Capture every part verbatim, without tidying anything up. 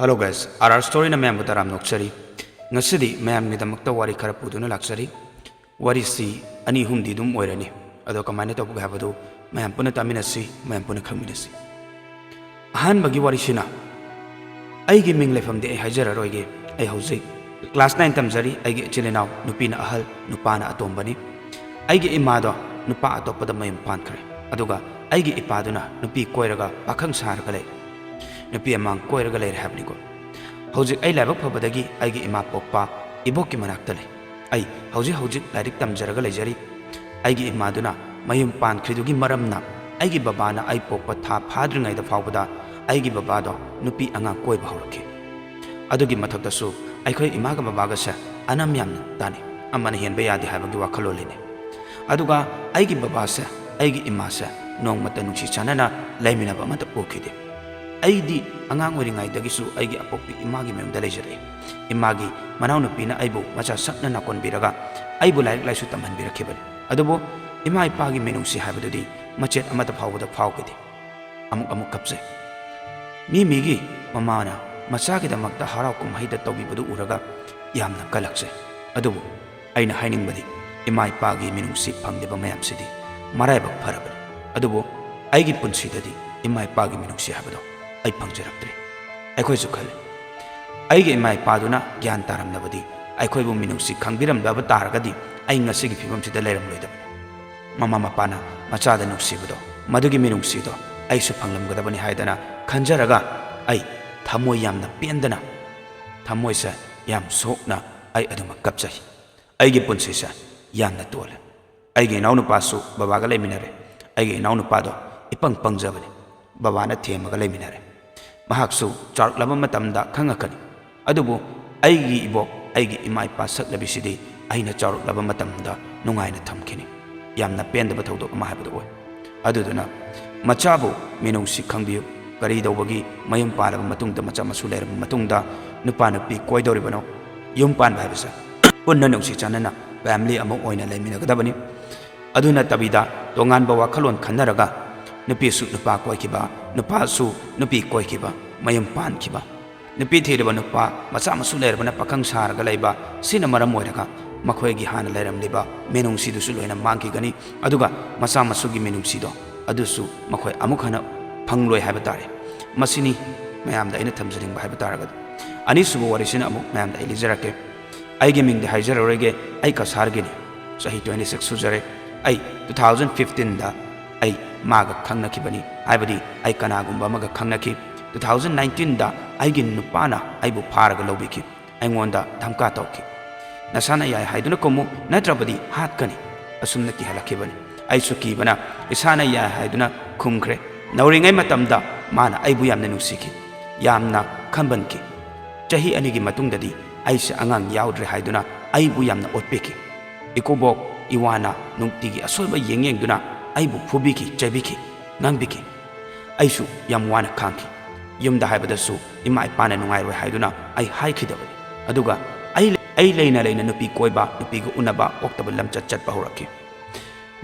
Hello guys, R R Storyꯅ ꯃꯌꯥꯝꯕꯨ ꯇꯔꯥꯝꯅ ꯑꯣꯛꯆꯔꯤ꯫ ꯉꯁꯤꯗꯤ ꯃꯌꯥꯝꯒꯤꯗꯃꯛꯇ ꯋꯥꯔꯤ ꯈꯔ ꯄꯨꯗꯨꯅ ꯂꯥꯛꯆꯔꯤ꯫ ꯋꯥꯔꯤꯁꯤ ꯑꯅꯤ ꯑꯍꯨꯝꯗꯤ ꯑꯗꯨꯝ ꯑꯣꯏꯔꯅꯤ, ꯑꯗꯣ ꯀꯃꯥꯏꯅ ꯇꯧꯕꯒꯦ ꯍꯥꯏꯕꯗꯨ ꯃꯌꯥꯝ ꯄꯨꯟꯅ ꯇꯥꯃꯤꯟꯅꯁꯤ, ꯃꯌꯥꯝ ꯄꯨꯟꯅ ꯈꯪꯃꯤꯟꯅꯁꯤ꯫ ꯑꯍꯥꯟꯕꯒꯤ ꯋꯥꯔꯤꯁꯤꯅ, ꯑꯩꯒꯤ ꯃꯤꯡ ꯂꯩꯐꯝꯗꯤ ꯑꯩ ꯍꯥꯏꯖꯔꯔꯣꯏꯒꯦ꯫ ꯑꯩ ꯍꯧꯖꯤꯛ class nine ꯇꯝꯖꯔꯤ꯫ ꯑꯩꯒꯤ ꯏꯆꯤꯜ ꯏꯅꯥꯎ ꯅꯨꯄꯤꯅ ꯑꯍꯜ, ꯅꯨꯄꯥꯅ ꯑꯇꯣꯝꯕꯅꯤ꯫ ꯑꯩꯒꯤ ꯏꯃꯥꯗꯣ ꯅꯨꯄꯥ ꯑꯇꯣꯞꯄꯗ ꯃꯌꯨꯝ ꯄꯥꯟꯈ꯭ꯔꯦ, ꯑꯗꯨꯒ ꯑꯩꯒꯤ ꯏꯄꯥꯗꯨꯅ ꯅꯨꯄꯤ ꯀꯣꯏꯔꯒ ꯄꯥꯈꯪ ꯁꯥꯔꯒ ꯂꯩ꯫ ꯅꯨꯄꯤ ꯑꯃꯥꯡ ꯀꯣꯏꯔꯒ ꯂꯩꯔꯦ ꯍꯥꯏꯕꯅꯤꯀꯣ꯫ ꯍꯧꯖꯤꯛ ꯑꯩ ꯂꯥꯏꯕꯛ ꯐꯕꯗꯒꯤ ꯑꯩꯒꯤ ꯏꯃꯥ ꯄꯣꯛꯄ ꯏꯕꯣꯛꯀꯤ ꯃꯅꯥꯛꯇ ꯂꯩ꯫ ꯑꯩ ꯍꯧꯖꯤꯛ ꯍꯧꯖꯤꯛ ꯂꯥꯏꯔꯤꯛ ꯇꯝꯖꯔꯒ ꯂꯩꯖꯔꯤ꯫ ꯑꯩꯒꯤ ꯏꯃꯥꯗꯨꯅ ꯃꯌꯨꯝ ꯄꯥꯟꯈ꯭ꯔꯤꯗꯨꯒꯤ ꯃꯔꯝꯅ, ꯑꯩꯒꯤ ꯕꯕꯥꯅ ꯑꯩ ꯄꯣꯛꯄ ꯊꯥ ꯐꯥꯗ꯭ꯔꯤꯉꯩꯗ ꯐꯥꯎꯕꯗ ꯑꯩꯒꯤ ꯕꯕꯥꯗꯣ ꯅꯨꯄꯤ ꯑꯉꯥꯡ ꯀꯣꯏꯕ ꯍꯧꯔꯛꯈꯤ꯫ ꯑꯗꯨꯒꯤ ꯃꯊꯛꯇꯁꯨ ꯑꯩꯈꯣꯏ ꯏꯃꯥꯒ ꯕꯕꯥꯒꯁꯦ ꯑꯅꯝ ꯌꯥꯝꯅ ꯇꯥꯅꯩ, ꯑꯃꯅ ꯍꯦꯟꯕ ꯌꯥꯗꯦ ꯍꯥꯏꯕꯒꯤ ꯋꯥꯈꯜꯂꯣꯟ ꯂꯩꯅꯩ꯫ ꯑꯗꯨꯒ ꯑꯩꯒꯤ ꯕꯕꯥꯁꯦ, ꯑꯩꯒꯤ ꯏꯃꯥꯁꯦ ꯅꯣꯡꯃꯇ ꯅꯨꯡꯁꯤ ꯆꯥꯟꯅꯅ ꯂꯩꯃꯤꯟꯅꯕ ꯑꯃꯠꯇ ꯎꯈꯤꯗꯦ꯫ ꯑꯩꯗꯤ ꯑꯉꯥꯡ ꯑꯣꯏꯔꯤꯉꯩꯗꯒꯤꯁꯨ ꯑꯩꯒꯤ ꯑꯄꯣꯛꯄꯤ ꯏꯃꯥꯒꯤ ꯃꯌꯨꯝꯗ ꯂꯩꯖꯔꯛꯏ꯫ ꯏꯃꯥꯒꯤ ꯃꯅꯥꯎꯅꯨꯄꯤꯅ ꯑꯩꯕꯨ ꯃꯆꯥ ꯁꯛꯅ ꯅꯥꯀꯣꯟꯕꯤꯔꯒ ꯑꯩꯕꯨ ꯂꯥꯏꯔꯤꯛ ꯂꯥꯏꯁꯨ ꯇꯝꯍꯟꯕꯤꯔꯛꯈꯤꯕꯅꯤ꯫ ꯑꯗꯨꯕꯨ ꯏꯃꯥ ꯏꯄꯥꯒꯤ ꯃꯤꯅꯨꯡꯁꯤ ꯍꯥꯏꯕꯗꯨꯗꯤ ꯃꯆꯦꯠ ꯑꯃꯠꯇ ꯐꯥꯎꯕꯗ ꯐꯥꯎꯈꯤꯗꯦ꯫ ꯑꯃꯨꯛ ꯑꯃꯨꯛ ꯀꯞꯆꯩ꯫ ꯃꯤ ꯃꯤꯒꯤ ꯃꯃꯥꯅ ꯃꯆꯥꯒꯤꯗꯃꯛꯇ ꯍꯔꯥꯎ ꯀꯨꯝꯍꯩꯗ ꯇꯧꯕꯤꯕꯗꯨ ꯎꯔꯒ ꯌꯥꯝꯅ ꯀꯜꯂꯛꯆꯩ꯫ ꯑꯗꯨꯕꯨ ꯑꯩꯅ ꯍꯥꯏꯅꯤꯡꯕꯗꯤ, ꯏꯃꯥ ꯏꯄꯥꯒꯤ ꯃꯤꯅꯨꯡꯁꯤ ꯐꯪꯂꯤꯕ ꯃꯌꯥꯝꯁꯤꯗꯤ ꯃꯔꯥꯏꯕꯛ ꯐꯔꯕꯅꯤ꯫ ꯑꯗꯨꯕꯨ ꯑꯩꯒꯤ ꯄꯨꯟꯁꯤꯗꯗꯤ ꯏꯃꯥ ꯏꯄꯥꯒꯤ ꯃꯤꯅꯨꯡꯁꯤ ꯍꯥꯏꯕꯗꯣ ꯑꯩ ꯐꯪꯖꯔꯛꯇ꯭ꯔꯤ꯫ ꯑꯩꯈꯣꯏꯁꯨ ꯈꯜꯂꯤ, ꯑꯩꯒꯤ ꯏꯃꯥ ꯏꯄꯥꯗꯨꯅ ꯒ꯭ꯌꯥꯟ ꯇꯥꯔꯝꯂꯕꯗꯤ, ꯑꯩꯈꯣꯏꯕꯨ ꯃꯤꯅꯨꯡꯁꯤ ꯈꯪꯕꯤꯔꯝꯂꯕ ꯇꯥꯔꯒꯗꯤ ꯑꯩ ꯉꯁꯤꯒꯤ ꯐꯤꯕꯝꯁꯤꯗ ꯂꯩꯔꯝꯂꯣꯏꯗꯕꯅꯤ꯫ ꯃꯃꯥ ꯃꯄꯥꯅ ꯃꯆꯥꯗ ꯅꯨꯡꯁꯤꯕꯗꯣ, ꯃꯗꯨꯒꯤ ꯃꯤꯅꯨꯡꯁꯤꯗꯣ ꯑꯩꯁꯨ ꯐꯪꯂꯝꯒꯗꯕꯅꯤ ꯍꯥꯏꯗꯅ ꯈꯟꯖꯔꯒ ꯑꯩ ꯊꯃꯣꯏ ꯌꯥꯝꯅ ꯄꯦꯟꯗꯅ, ꯊꯃꯣꯏꯁꯦ ꯌꯥꯝ ꯁꯣꯛꯅ ꯑꯩ ꯑꯗꯨꯃꯛ ꯀꯞꯆꯩ꯫ ꯑꯩꯒꯤ ꯄꯨꯟꯁꯤꯁꯦ ꯌꯥꯝꯅ ꯇꯣꯜꯂꯦ꯫ ꯑꯩꯒꯤ ꯏꯅꯥꯎꯅꯨꯄꯥꯁꯨ ꯕꯕꯥꯒ ꯂꯩꯃꯤꯟꯅꯔꯦ꯫ ꯑꯩꯒꯤ ꯏꯅꯥꯎꯅꯨꯄꯥꯗꯣ ꯏꯄꯪ ꯄꯪꯖꯕꯅꯤ꯫ ꯕꯕꯥꯅ ꯊꯦꯝꯃꯒ ꯂꯩꯃꯤꯟꯅꯔꯦ꯫ ꯃꯍꯥꯛꯁꯨ ꯆꯥꯎꯔꯛꯂꯕ ꯃꯇꯝꯗ ꯈꯪꯉꯛꯀꯅꯤ꯫ ꯑꯗꯨꯕꯨ ꯑꯩꯒꯤ ꯏꯕꯣꯛ, ꯑꯩꯒꯤ ꯏꯃꯥ ꯏꯄꯥ ꯁꯛꯂꯕꯤꯁꯤꯗꯤ ꯑꯩꯅ ꯆꯥꯎꯔꯛꯂꯕ ꯃꯇꯝꯗ ꯅꯨꯡꯉꯥꯏꯅ ꯊꯝꯈꯤꯅꯤ꯫ ꯌꯥꯝꯅ ꯄꯦꯟꯗꯕ ꯊꯧꯗꯣꯛ ꯑꯃ ꯍꯥꯏꯕꯗꯨ ꯑꯣꯏ꯫ ꯑꯗꯨꯗꯨꯅ ꯃꯆꯥꯕꯨ ꯃꯤꯅꯨꯡꯁꯤ ꯈꯪꯕꯤꯌꯨ꯫ ꯀꯔꯤꯗꯧꯕꯒꯤ ꯃꯌꯨꯝ ꯄꯥꯜꯂꯕ ꯃꯇꯨꯡꯗ, ꯃꯆꯥ ꯃꯁꯨ ꯂꯩꯔꯕ ꯃꯇꯨꯡꯗ ꯅꯨꯄꯥ ꯅꯨꯄꯤ ꯀꯣꯏꯗꯧꯔꯤꯕꯅꯣ? ꯌꯨꯝ ꯄꯥꯟꯕ ꯍꯥꯏꯕꯁꯦ ꯄꯨꯟꯅ ꯅꯨꯡꯁꯤ ꯆꯥꯟꯅꯅ family ꯑꯃ ꯑꯣꯏꯅ ꯂꯩꯃꯤꯟꯅꯒꯗꯕꯅꯤ꯫ ꯑꯗꯨ ꯅꯠꯇꯕꯤꯗ ꯇꯣꯉꯥꯟꯕ ꯋꯥꯈꯜꯂꯣꯟ ꯈꯟꯅꯔꯒ ꯅꯨꯄꯤꯁꯨ ꯅꯨꯄꯥ ꯀꯣꯏꯈꯤꯕ, ꯅꯨꯄꯥꯁꯨ ꯅꯨꯄꯤ ꯀꯣꯏꯈꯤꯕ, ꯃꯌꯨꯝ ꯄꯥꯟꯈꯤꯕ, ꯅꯨꯄꯤ ꯊꯤꯔꯕ ꯅꯨꯄꯥ, ꯃꯆꯥ ꯃꯁꯨ ꯂꯩꯔꯕꯅ ꯄꯥꯈꯪ ꯁꯥꯔꯒ ꯂꯩꯕ, ꯁꯤꯅ ꯃꯔꯝ ꯑꯣꯏꯔꯒ ꯃꯈꯣꯏꯒꯤ ꯍꯥꯟꯅ ꯂꯩꯔꯝꯂꯤꯕ ꯃꯤꯅꯨꯡꯁꯤꯗꯨꯁꯨ ꯂꯣꯏꯅ ꯃꯥꯡꯈꯤꯒꯅꯤ꯫ ꯑꯗꯨꯒ ꯃꯆꯥ ꯃꯁꯨꯒꯤ ꯃꯤꯅꯨꯡꯁꯤꯗꯣ ꯑꯗꯨꯁꯨ ꯃꯈꯣꯏ ꯑꯃꯨꯛ ꯍꯟꯅ ꯐꯪꯂꯣꯏ ꯍꯥꯏꯕ ꯇꯥꯔꯦ꯫ ꯃꯁꯤꯅꯤ ꯃꯌꯥꯝꯗ ꯑꯩꯅ ꯊꯝꯖꯅꯤꯡꯕ ꯍꯥꯏꯕ ꯇꯥꯔꯒꯗꯤ꯫ ꯑꯅꯤꯁꯨꯕ ꯋꯥꯔꯤꯁꯤꯅ ꯑꯃꯨꯛ ꯃꯌꯥꯝꯗ ꯑꯩ ꯂꯤꯖꯔꯛꯀꯦ꯫ ꯑꯩꯒꯤ ꯃꯤꯡꯗꯤ ꯍꯥꯏꯖꯔꯔꯣꯏꯒꯦ, ꯑꯩ ꯀꯁꯥꯔꯒꯤꯅꯤ꯫ ꯆꯍꯤ twenty six ꯁꯨꯖꯔꯦ꯫ ꯑꯩ two thousand fifteen ꯗ ꯑꯩ ꯃꯥꯒ ꯈꯪꯅꯈꯤꯕꯅꯤ, ꯍꯥꯏꯕꯗꯤ ꯑꯩ ꯀꯅꯥꯒꯨꯝꯕ ꯑꯃꯒ ꯈꯪꯅꯈꯤ꯫ Two thousand nineteen ꯗ ꯑꯩꯒꯤ ꯅꯨꯄꯥꯅ ꯑꯩꯕꯨ ꯐꯥꯔꯒ ꯂꯧꯕꯤꯈꯤ꯫ ꯑꯩꯉꯣꯟꯗ ꯙꯝꯀꯥ ꯇꯧꯈꯤ꯫ "ꯅꯁꯥꯅ ꯌꯥꯏ ꯍꯥꯏꯗꯨꯅ ꯀꯨꯝꯃꯨ, ꯅꯠꯇ꯭ꯔꯕꯗꯤ ꯍꯥꯠꯀꯅꯤ", ꯑꯁꯨꯝꯅ ꯀꯤꯍꯜꯂꯛꯈꯤꯕꯅꯤ꯫ ꯑꯩꯁꯨ ꯀꯤꯕꯅ ꯏꯁꯥꯅ ꯌꯥꯏ ꯍꯥꯏꯗꯨꯅ ꯈꯨꯝꯈ꯭ꯔꯦ꯫ ꯅꯧꯔꯤꯉꯩ ꯃꯇꯝꯗ ꯃꯥꯅ ꯑꯩꯕꯨ ꯌꯥꯝꯅ ꯅꯨꯡꯁꯤꯈꯤ, ꯌꯥꯝꯅ ꯈꯟꯕꯟꯈꯤ꯫ ꯆꯍꯤ ꯑꯅꯤꯒꯤ ꯃꯇꯨꯡꯗꯗꯤ ꯑꯩꯁꯦ ꯑꯉꯥꯡ ꯌꯥꯎꯗ꯭ꯔꯦ ꯍꯥꯏꯗꯨꯅ ꯑꯩꯕꯨ ꯌꯥꯝꯅ ꯑꯣꯠꯄꯤꯈꯤ꯫ ꯏꯀꯨꯕꯣꯛ ꯏꯋꯥꯅ ꯅꯨꯡꯇꯤꯒꯤ ꯑꯁꯣꯏꯕ ꯌꯦꯡ ꯌꯦꯡꯗꯨꯅ ꯑꯩꯕꯨ ꯐꯨꯕꯤꯈꯤ, ꯆꯩꯕꯤꯈꯤ, ꯉꯥꯡꯕꯤꯈꯤ꯫ ꯑꯩꯁꯨ ꯌꯥꯝ ꯋꯥꯅ ꯈꯥꯡꯈꯤ꯫ ꯌꯨꯝꯗ ꯍꯥꯏꯕꯗꯁꯨ ꯏꯃꯥ ꯏꯄꯥꯅ ꯅꯨꯡꯉꯥꯏꯔꯣꯏ ꯍꯥꯏꯗꯨꯅ ꯑꯩ ꯍꯥꯏꯈꯤꯗꯕꯅꯤ꯫ ꯑꯗꯨꯒ ꯑꯩ, ꯑꯩ ꯂꯩꯅ ꯂꯩꯅ ꯅꯨꯄꯤ ꯀꯣꯏꯕ, ꯅꯨꯄꯤꯒ ꯎꯅꯕ, ꯑꯣꯛꯇꯕ ꯂꯝꯆꯠ ꯆꯠꯄ ꯍꯧꯔꯛꯈꯤ꯫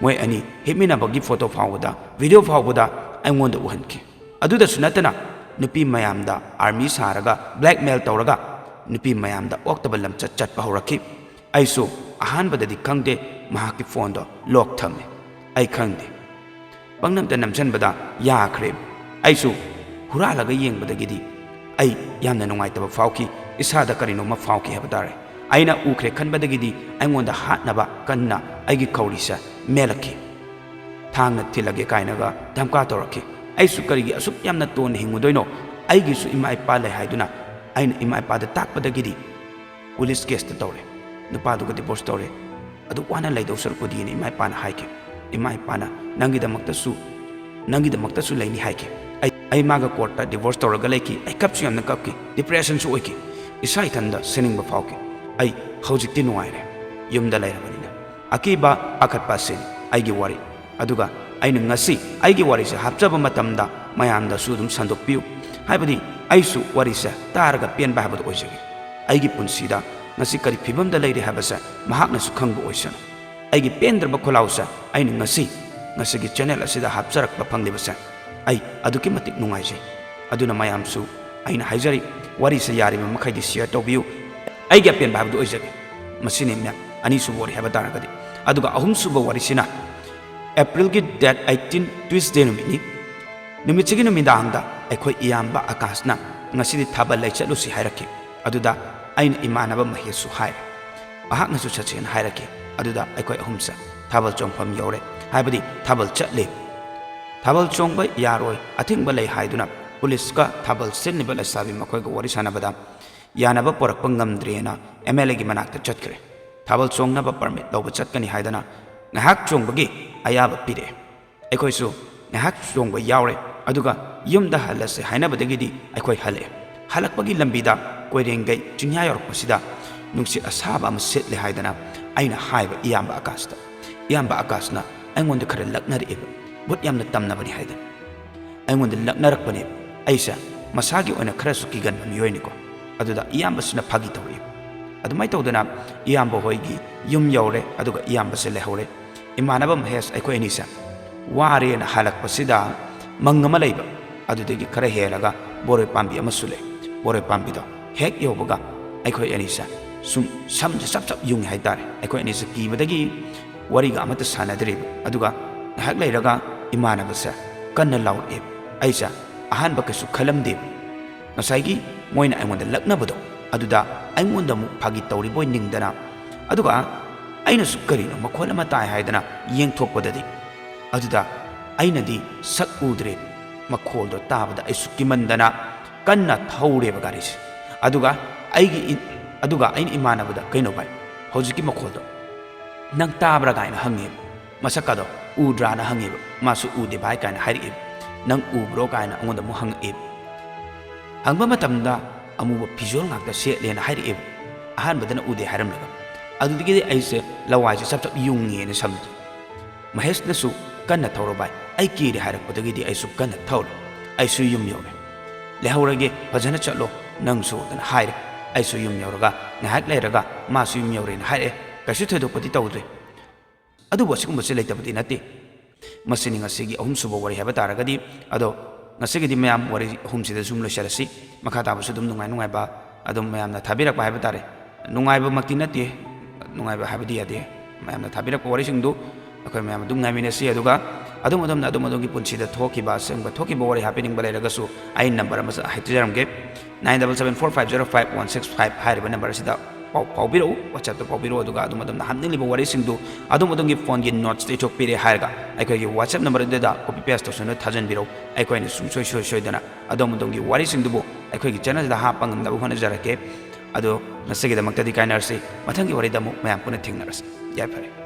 ꯃꯣꯏ ꯑꯅꯤ ꯍꯤꯞꯃꯤꯟꯅꯕꯒꯤ ꯐꯣꯇꯣ ꯐꯥꯎꯕꯗ, ꯚꯤꯗꯤꯑꯣ ꯐꯥꯎꯕꯗ ꯑꯩꯉꯣꯟꯗ ꯎꯍꯟꯈꯤ꯫ ꯑꯗꯨꯗꯁꯨ ꯅꯠꯇꯅ ꯅꯨꯄꯤ ꯃꯌꯥꯝꯗ ꯑꯥꯔꯃꯤ ꯁꯥꯔꯒ ꯕ꯭ꯂꯦꯛꯃꯦꯜ ꯇꯧꯔꯒ ꯅꯨꯄꯤ ꯃꯌꯥꯝꯗ ꯑꯣꯛꯇꯕ ꯂꯝꯆꯠ ꯆꯠꯄ ꯍꯧꯔꯛꯈꯤ꯫ ꯑꯩꯁꯨ ꯑꯍꯥꯟꯕꯗꯗꯤ ꯈꯪꯗꯦ, ꯃꯍꯥꯛꯀꯤ ꯐꯣꯟꯗꯣ ꯂꯣꯛ ꯊꯝꯃꯦ꯫ ꯑꯩ ꯈꯪꯗꯦ꯫ ꯄꯪꯅꯝꯇ ꯅꯝꯁꯤꯟꯕꯗ ꯌꯥꯈ꯭ꯔꯦ꯫ ꯑꯩꯁꯨ ꯍꯨꯔꯥꯜꯂꯒ ꯌꯦꯡꯕꯗꯒꯤꯗꯤ ꯑꯩ ꯌꯥꯝꯅ ꯅꯨꯡꯉꯥꯏꯇꯕ ꯐꯥꯎꯈꯤ, ꯏꯁꯥꯗ ꯀꯔꯤꯅꯣꯝꯃ ꯐꯥꯎꯈꯤ ꯍꯥꯏꯕ ꯇꯥꯔꯦ꯫ ꯑꯩꯅ ꯎꯈ꯭ꯔꯦ ꯈꯟꯕꯗꯒꯤꯗꯤ ꯑꯩꯉꯣꯟꯗ ꯍꯥꯠꯅꯕ ꯀꯟꯅ ꯑꯩꯒꯤ ꯈꯧꯔꯤꯁꯦ ꯃꯦꯜꯂꯛꯈꯤ꯫ ꯊꯥꯡꯅ ꯊꯤꯜꯂꯒꯦ ꯀꯥꯏꯅꯒ ꯙꯝꯀꯥ ꯇꯧꯔꯛꯈꯤ꯫ ꯑꯩꯁꯨ ꯀꯔꯤꯒꯤ ꯑꯁꯨꯛ ꯌꯥꯝꯅ ꯇꯣꯟꯅ ꯍꯤꯡꯉꯨꯗꯣꯏꯅꯣ? ꯑꯩꯒꯤꯁꯨ ꯏꯃꯥ ꯏꯄꯥ ꯂꯩ ꯍꯥꯏꯗꯨꯅ ꯑꯩꯅ ꯏꯃꯥ ꯏꯄꯥꯗ ꯇꯥꯛꯄꯗꯒꯤꯗꯤ ꯄꯨꯂꯤꯁ ꯀꯦꯁꯇ ꯇꯧꯔꯦ꯫ ꯅꯨꯄꯥꯗꯨꯒ ꯗꯤꯚꯣꯔꯁ ꯇꯧꯔꯦ꯫ ꯑꯗꯨꯛ ꯋꯥꯅ ꯂꯩꯗꯧ ꯁꯔꯨꯛꯄꯨꯗꯤꯅ ꯏꯃꯥ ꯏꯄꯥꯅ ꯍꯥꯏꯈꯤ꯫ ꯏꯃꯥ ꯏꯄꯥꯅ ꯅꯪꯒꯤꯗꯃꯛꯇꯁꯨ, ꯅꯪꯒꯤꯗꯃꯛꯇꯁꯨ ꯂꯩꯅꯤ ꯍꯥꯏꯈꯤ꯫ ꯑꯩ, ꯑꯩ ꯃꯥꯒ ꯀꯣꯔꯠꯇ ꯗꯤꯚꯣꯔꯁ ꯇꯧꯔꯒ ꯂꯩꯈꯤ꯫ ꯑꯩ ꯀꯞꯁꯨ ꯌꯥꯝꯅ ꯀꯞꯈꯤ, ꯗꯤꯄ꯭ꯔꯦꯁꯟꯁꯨ ꯑꯣꯏꯈꯤ꯫ ꯏꯁꯥ ꯏꯊꯟꯗ ꯁꯤꯅꯤꯡꯕ ꯐꯥꯎꯈꯤ꯫ ꯑꯩ ꯍꯧꯖꯤꯛꯇꯤ ꯅꯨꯡꯉꯥꯏꯔꯦ, ꯌꯨꯝꯗ ꯂꯩꯔꯕꯅꯤꯅ꯫ ꯑꯀꯤꯕ, ꯄꯥꯈꯠꯄ ꯑꯁꯤꯅꯤ ꯑꯩꯒꯤ ꯋꯥꯔꯤ꯫ ꯑꯗꯨꯒ ꯑꯩꯅ ꯉꯁꯤ ꯑꯩꯒꯤ ꯋꯥꯔꯤꯁꯦ ꯍꯥꯞꯆꯕ ꯃꯇꯝꯗ ꯃꯌꯥꯝꯗꯁꯨ ꯑꯗꯨꯝ ꯁꯟꯗꯣꯛꯄꯤꯌꯨ, ꯍꯥꯏꯕꯗꯤ ꯑꯩꯁꯨ ꯋꯥꯔꯤꯁꯦ ꯇꯥꯔꯒ ꯄꯦꯟꯕ ꯍꯥꯏꯕꯗꯨ ꯑꯣꯏꯖꯒꯦ꯫ ꯑꯩꯒꯤ ꯄꯨꯟꯁꯤꯗ ꯉꯁꯤ ꯀꯔꯤ ꯐꯤꯕꯝꯗ ꯂꯩꯔꯤ ꯍꯥꯏꯕꯁꯦ ꯃꯍꯥꯛꯅꯁꯨ ꯈꯪꯕ ꯑꯣꯏꯁꯅꯨ꯫ ꯑꯩꯒꯤ ꯄꯦꯟꯗ꯭ꯔꯕ ꯈꯣꯜꯂꯥꯎꯁꯦ ꯑꯩꯅ ꯉꯁꯤ, ꯉꯁꯤꯒꯤ ꯆꯦꯅꯦꯜ ꯑꯁꯤꯗ ꯍꯥꯞꯆꯔꯛꯄ ꯐꯪꯂꯤꯕꯁꯦ ꯑꯩ ꯑꯗꯨꯛꯀꯤ ꯃꯇꯤꯛ ꯅꯨꯡꯉꯥꯏꯖꯩ꯫ ꯑꯗꯨꯅ ꯃꯌꯥꯝꯁꯨ ꯑꯩꯅ ꯍꯥꯏꯖꯔꯤ, ꯋꯥꯔꯤꯁꯦ ꯌꯥꯔꯤꯕ ꯃꯈꯩꯗꯤ share ꯇꯧꯕꯤꯌꯨ꯫ ꯑꯩꯒꯤ ꯑꯄꯦꯟꯕ ꯍꯥꯏꯕꯗꯨ ꯑꯣꯏꯖꯒꯦ꯫ ꯃꯁꯤꯅꯤ ꯃꯌꯥꯝ, ꯑꯅꯤꯁꯨꯕ ꯋꯥꯔꯤ ꯍꯥꯏꯕ ꯇꯥꯔꯒꯗꯤ꯫ ꯑꯗꯨꯒ ꯑꯍꯨꯝꯁꯨꯕ ꯋꯥꯔꯤꯁꯤꯅ April ꯒꯤ date eighteen Tuesday ꯅꯨꯃꯤꯠꯅꯤ꯫ ꯅꯨꯃꯤꯠꯁꯤꯒꯤ ꯅꯨꯃꯤꯗꯥꯡꯗ ꯑꯩꯈꯣꯏ ꯏꯌꯥꯝꯕ ꯑꯀꯥꯁꯅ ꯉꯁꯤꯗꯤ ꯊꯥꯕꯜ ꯂꯩ ꯆꯠꯂꯨꯁꯤ ꯍꯥꯏꯔꯛꯈꯤ꯫ ꯑꯗꯨꯗ ꯑꯩꯅ ꯏꯃꯥꯟꯅꯕ ꯃꯍꯦꯁꯁꯨ ꯍꯥꯏꯔꯦ꯫ ꯃꯍꯥꯛꯅꯁꯨ ꯆꯠꯁꯦꯅ ꯍꯥꯏꯔꯛꯈꯤ꯫ ꯑꯗꯨꯗ ꯑꯩꯈꯣꯏ ꯑꯍꯨꯝꯁꯦ ꯊꯥꯕꯜ ꯆꯣꯡꯐꯝ ꯌꯧꯔꯦ, ꯍꯥꯏꯕꯗꯤ ꯊꯥꯕꯜ ꯆꯠꯂꯦ꯫ ꯊꯥꯕꯜ ꯆꯣꯡꯕ ꯌꯥꯔꯣꯏ, ꯑꯊꯤꯡꯕ ꯂꯩ ꯍꯥꯏꯗꯨꯅ ꯄꯨꯂꯤꯁꯀ ꯊꯥꯕꯜ ꯁꯤꯟꯂꯤꯕ ꯂꯩꯁꯥꯕꯤ ꯃꯈꯣꯏꯒ ꯋꯥꯔꯤ ꯁꯥꯟꯅꯕꯗ ꯌꯥꯅꯕ ꯄꯨꯔꯛꯄ ꯉꯝꯗ꯭ꯔꯦꯅ MLA ꯒꯤ ꯃꯅꯥꯛꯇ ꯆꯠꯈ꯭ꯔꯦ꯫ ꯊꯥꯕꯜ ꯆꯣꯡꯅꯕ permit ꯂꯧꯕ ꯆꯠꯀꯅꯤ ꯍꯥꯏꯗꯅ ꯉꯥꯏꯍꯥꯛ ꯆꯣꯡꯕꯒꯤ ꯑꯌꯥꯕ ꯄꯤꯔꯛꯑꯦ꯫ ꯑꯩꯈꯣꯏꯁꯨ ꯉꯥꯏꯍꯥꯛ ꯆꯣꯡꯕ ꯌꯥꯎꯔꯦ, ꯑꯗꯨꯒ ꯌꯨꯝꯗ ꯍꯜꯂꯁꯦ ꯍꯥꯏꯅꯕꯗꯒꯤꯗꯤ ꯑꯩꯈꯣꯏ ꯍꯜꯂꯛꯑꯦ꯫ ꯍꯜꯂꯛꯄꯒꯤ ꯂꯝꯕꯤꯗ ꯀꯣꯏꯔꯦꯡꯒꯩ ꯆꯤꯡꯌꯥ ꯌꯧꯔꯛꯄꯁꯤꯗ ꯅꯨꯡꯁꯤꯠ ꯑꯁꯥꯕ ꯑꯃ ꯁꯤꯠꯂꯦ ꯍꯥꯏꯗꯅ ꯑꯩꯅ ꯍꯥꯏꯕ ꯏꯌꯥꯝꯕ ꯑꯀꯥꯁꯇ꯫ ꯏꯌꯥꯝꯕ ꯑꯀꯥꯁꯅ ꯑꯩꯉꯣꯟꯗ ꯈꯔ ꯂꯛꯅꯔꯛꯑꯦꯕ, ꯚꯨꯠ ꯌꯥꯝꯅ ꯇꯝꯅꯕꯅꯤ ꯍꯥꯏꯗꯅ꯫ ꯑꯩꯉꯣꯟꯗ ꯂꯛꯅꯔꯛꯄꯅꯦ꯫ ꯑꯩꯁꯦ ꯃꯁꯥꯒꯤ ꯑꯣꯏꯅ ꯈꯔꯁꯨ ꯀꯤꯒꯟꯕ ꯃꯤꯑꯣꯏꯅꯤꯀꯣ꯫ ꯑꯗꯨꯗ ꯏꯌꯥꯝꯕꯁꯤꯅ ꯐꯥꯒꯤ ꯇꯧꯔꯛꯏ꯫ ꯑꯗꯨꯃꯥꯏꯅ ꯇꯧꯗꯅ ꯏꯌꯥꯝꯕ ꯍꯣꯏꯒꯤ ꯌꯨꯝ ꯌꯧꯔꯦ, ꯑꯗꯨꯒ ꯏꯌꯥꯝꯕꯁꯦ ꯂꯩꯍꯧꯔꯦ꯫ ꯏꯃꯥꯟꯅꯕ ꯃꯍꯦꯁ ꯑꯩꯈꯣꯏ ꯑꯅꯤꯁꯦ ꯋꯥꯔꯦꯅ ꯍꯜꯂꯛꯄꯁꯤꯗ ꯃꯪ ꯑꯃ ꯂꯩꯕ, ꯑꯗꯨꯗꯒꯤ ꯈꯔ ꯍꯦꯜꯂꯒ ꯕꯣꯔꯣꯏ ꯄꯥꯝꯕꯤ ꯑꯃꯁꯨ ꯂꯩ꯫ ꯕꯣꯔꯣꯏ ꯄꯥꯝꯕꯤꯗꯣ ꯍꯦꯛ ꯌꯧꯕꯒ ꯑꯩꯈꯣꯏ ꯑꯅꯤꯁꯦ ꯁꯨꯝ ꯁꯝꯁꯦ ꯆꯞ ꯆꯞ ꯌꯨꯡꯉꯤ ꯍꯥꯏꯇꯥꯔꯦ꯫ ꯑꯩꯈꯣꯏ ꯑꯅꯤꯁꯦ ꯀꯤꯕꯗꯒꯤ ꯋꯥꯔꯤꯒ ꯑꯃꯠꯇ ꯁꯥꯟꯅꯗ꯭ꯔꯦꯕ꯫ ꯑꯗꯨꯒ ꯉꯥꯏꯍꯥꯛ ꯂꯩꯔꯒ ꯏꯃꯥꯟꯅꯕꯁꯦ ꯀꯟꯅ ꯂꯥꯎꯔꯛꯑꯦꯕ꯫ ꯑꯩꯁꯦ ꯑꯍꯥꯟꯕ ꯀꯩꯁꯨ ꯈꯜꯂꯝꯗꯦꯕ꯫ ꯉꯁꯥꯏꯒꯤ ꯃꯣꯏꯅ ꯑꯩꯉꯣꯟꯗ ꯂꯛꯅꯕꯗꯣ, ꯑꯗꯨꯗ ꯑꯩꯉꯣꯟꯗ ꯑꯃꯨꯛ ꯐꯥꯒꯤ ꯇꯧꯔꯤꯕꯣꯏ ꯅꯤꯡꯗꯅ, ꯑꯗꯨꯒ ꯑꯩꯅꯁꯨ ꯀꯔꯤꯅꯣ ꯃꯈꯣꯜ ꯑꯃ ꯇꯥꯏ ꯍꯥꯏꯗꯅ ꯌꯦꯡꯊꯣꯛꯄꯗꯗꯤ, ꯑꯗꯨꯗ ꯑꯩꯅꯗꯤ ꯁꯛ ꯎꯗ꯭ꯔꯦ꯫ ꯃꯈꯣꯜꯗꯣ ꯇꯥꯕꯗ ꯑꯩꯁꯨ ꯀꯤꯃꯟꯗꯅ ꯀꯟꯅ ꯊꯧꯔꯦꯕ ꯒꯥꯔꯤꯁꯦ꯫ ꯑꯗꯨꯒ ꯑꯩꯒꯤ ꯏ-, ꯑꯗꯨꯒ ꯑꯩꯅ ꯏꯃꯥꯟꯅꯕꯗ, "ꯀꯩꯅꯣ ꯚꯥꯏ, ꯍꯧꯖꯤꯛꯀꯤ ꯃꯈꯣꯜꯗꯣ ꯅꯪ ꯇꯥꯕ꯭ꯔꯥ?" ꯀꯥꯏꯅ ꯍꯪꯉꯦꯕ꯫ ꯃꯁꯛꯀꯗꯣ ꯎꯗ꯭ꯔꯥꯅ ꯍꯪꯉꯦꯕ꯫ ꯃꯥꯁꯨ "ꯎꯗꯦ ꯚꯥꯏ" ꯀꯥꯏꯅ ꯍꯥꯏꯔꯛꯑꯦꯕ꯫ "ꯅꯪ ꯎꯕ꯭ꯔꯣ?" ꯀꯥꯏꯅ ꯑꯩꯉꯣꯟꯗ ꯑꯃꯨꯛ ꯍꯪꯉꯛꯑꯦꯕ꯫ ꯍꯪꯕ ꯃꯇꯝꯗ ꯑꯃꯨꯕ ꯐꯤꯖꯣꯜ ꯉꯥꯛꯇ ꯁꯦꯠꯂꯦꯅ ꯍꯥꯏꯔꯛꯑꯦꯕ꯫ ꯑꯍꯥꯟꯕꯗꯅ ꯎꯗꯦ ꯍꯥꯏꯔꯝꯂꯒ꯫ ꯑꯗꯨꯗꯒꯤꯗꯤ ꯑꯩꯁꯦ ꯂꯋꯥꯏꯁꯦ ꯆꯞ ꯆꯞ ꯌꯨꯡꯉꯦꯅ ꯁꯝꯗꯣ꯫ ꯃꯍꯦꯁꯅꯁꯨ ꯀꯟꯅ ꯊꯧꯔꯣ ꯚꯥꯏ, ꯑꯩ ꯀꯤꯔꯦ ꯍꯥꯏꯔꯛꯄꯗꯒꯤꯗꯤ ꯑꯩꯁꯨ ꯀꯟꯅ ꯊꯧꯔꯦ꯫ ꯑꯩꯁꯨ ꯌꯨꯝ ꯌꯧꯔꯦ꯫ "ꯂꯩꯍꯧꯔꯒꯦ, ꯐꯖꯅ ꯆꯠꯂꯣ ꯅꯪꯁꯨ" ꯑꯗꯨꯅ ꯍꯥꯏꯔꯦ꯫ ꯑꯩꯁꯨ ꯌꯨꯝ ꯌꯧꯔꯒ ꯉꯥꯏꯍꯥꯛ ꯂꯩꯔꯒ ꯃꯥꯁꯨ ꯌꯨꯝ ꯌꯧꯔꯦꯅ ꯍꯥꯏꯔꯛꯑꯦ꯫ ꯀꯩꯁꯨ ꯊꯣꯏꯗꯣꯛꯄꯗꯤ ꯇꯧꯗ꯭ꯔꯦ꯫ ꯑꯗꯨꯕꯨ ꯑꯁꯤꯒꯨꯝꯕꯁꯦ ꯂꯩꯇꯕꯗꯤ ꯅꯠꯇꯦ꯫ ꯃꯁꯤꯅꯤ ꯉꯁꯤꯒꯤ ꯑꯍꯨꯝꯁꯨꯕ ꯋꯥꯔꯤ ꯍꯥꯏꯕ ꯇꯥꯔꯒꯗꯤ꯫ ꯑꯗꯣ ꯉꯁꯤꯒꯤꯗꯤ ꯃꯌꯥꯝ ꯋꯥꯔꯤ ꯑꯍꯨꯝꯁꯤꯗ ꯁꯨꯝ ꯂꯣꯏꯁꯤꯜꯂꯁꯤ꯫ ꯃꯈꯥ ꯇꯥꯕꯁꯨ ꯑꯗꯨꯝ ꯅꯨꯡꯉꯥꯏ ꯅꯨꯡꯉꯥꯏꯕ ꯑꯗꯨꯝ ꯃꯌꯥꯝꯅ ꯊꯥꯕꯤꯔꯛꯄ ꯍꯥꯏꯕ ꯇꯥꯔꯦ꯫ ꯅꯨꯡꯉꯥꯏꯕꯃꯛꯇꯤ ꯅꯠꯇꯦ, ꯅꯨꯡꯉꯥꯏꯕ ꯍꯥꯏꯕꯗꯤ ꯌꯥꯗꯦ꯫ ꯃꯌꯥꯝꯅ ꯊꯥꯕꯤꯔꯛꯄ ꯋꯥꯔꯤꯁꯤꯡꯗꯨ ꯑꯩꯈꯣꯏ ꯃꯌꯥꯝ ꯑꯗꯨꯝ ꯉꯥꯏꯃꯤꯟꯅꯁꯤ꯫ ꯑꯗꯨꯒ ꯑꯗꯨꯝ ꯑꯗꯣꯝꯅ ꯑꯗꯨꯝ ꯑꯗꯣꯝꯒꯤ ꯄꯨꯟꯁꯤꯗ ꯊꯣꯛꯈꯤꯕ, ꯑꯁꯦꯡꯕ ꯊꯣꯛꯈꯤꯕ ꯋꯥꯔꯤ ꯍꯥꯞꯄꯤꯅꯤꯡꯕ ꯂꯩꯔꯒꯁꯨ ꯑꯩ ꯅꯝꯕꯔ ꯑꯃ ꯍꯥꯏꯖꯔꯝꯒꯦ, nine double seven four five zero five one six five ꯍꯥꯏꯔꯤꯕ ꯅꯝꯕꯔ ꯑꯁꯤꯗ ꯄꯥꯎ ꯐꯥꯎꯕꯤꯔꯛꯎ, WhatsApp-ꯇ ꯐꯥꯎꯕꯤꯔꯛꯎ꯫ ꯑꯗꯨꯒ ꯑꯗꯨꯝ ꯑꯗꯣꯝꯅ ꯍꯥꯞꯅꯤꯡꯂꯤꯕ ꯋꯥꯔꯤꯁꯤꯡꯗꯨ ꯑꯗꯨꯝ ꯑꯗꯣꯝꯒꯤ ꯐꯣꯟꯒꯤ ꯅꯣꯠꯁꯇ ꯏꯊꯣꯛꯄꯤꯔꯦ ꯍꯥꯏꯔꯒ ꯑꯩꯈꯣꯏꯒꯤ WhatsApp ꯅꯝꯕꯔ ꯑꯗꯨꯗ ꯀꯣꯄꯤ ꯄꯦꯁ ꯇꯧꯁꯤꯟꯗꯨꯅ ꯊꯥꯖꯤꯟꯕꯤꯔꯛꯎ꯫ ꯑꯩꯈꯣꯏꯅ ꯁꯨꯡꯁꯣꯏ ꯁꯣꯏ ꯁꯣꯏꯗꯅ ꯑꯗꯣꯝ ꯑꯗꯣꯝꯒꯤ ꯋꯥꯔꯤꯁꯤꯡꯗꯨꯕꯨ ꯑꯩꯈꯣꯏꯒꯤ ꯆꯦꯅꯦꯜꯁꯤꯗ ꯍꯥꯞꯄ ꯉꯝꯅꯕ ꯍꯣꯠꯅꯖꯔꯛꯀꯦ꯫ ꯑꯗꯣ ꯉꯁꯤꯒꯤꯗꯃꯛꯇꯗꯤ ꯀꯥꯏꯅꯔꯁꯤ, ꯃꯊꯪꯒꯤ ꯋꯥꯔꯤꯗ ꯑꯃꯨꯛ ꯃꯌꯥꯝ ꯄꯨꯟꯅ ꯊꯦꯡꯅꯔꯁꯤ꯫ ꯌꯥꯏꯐꯔꯦ꯫